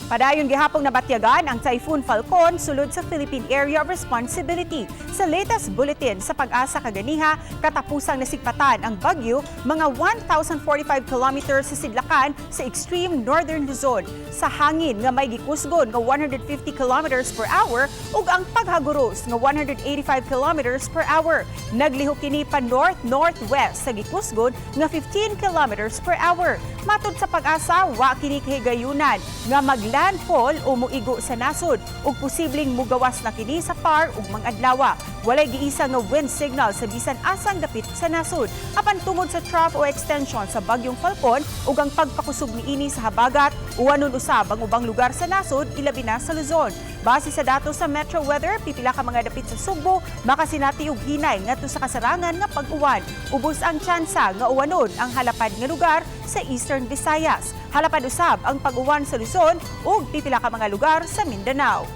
Padayon gihapong nabatyagan ang Typhoon Falcon sulod sa Philippine Area of Responsibility. Sa latest bulletin sa PAGASA kaganiha, katapusang nasigpatan ang bagyo mga 1,045 kilometers sa sidlakan sa extreme northern Luzon. Sa hangin nga may gikusgon nga 150 kilometers per hour ug ang paghaguros nga 185 kilometers per hour. Naglihok kini pa north-northwest sa gikusgon nga 15 kilometers per hour. Matod sa PAGASA, wa kini kahigayunan nga maglandfall o muigo sa nasod ug posibleng mugawas na kini sa PAR ugmang adlawa. Walay giisa nga wind signal sa bisan asang dapit sa nasod. Apan tungod sa trough o extension sa bagyong Falcon ug ang pagpakusog niini sa habagat, uwanon usab ang ubang lugar sa nasod, ilabi na sa Luzon. Base sa datos sa Metro Weather, pipila ka mga dapit sa Sugbo makasinati og hinay ngadto sa kasarangan nga pag-uwan. Ubos ang tsansa nga uwanon ang halapad nga lugar sa Eastern Visayas. Halapad usab ang pag-uwan sa Luzon ug pipila ka mga lugar sa Mindanao.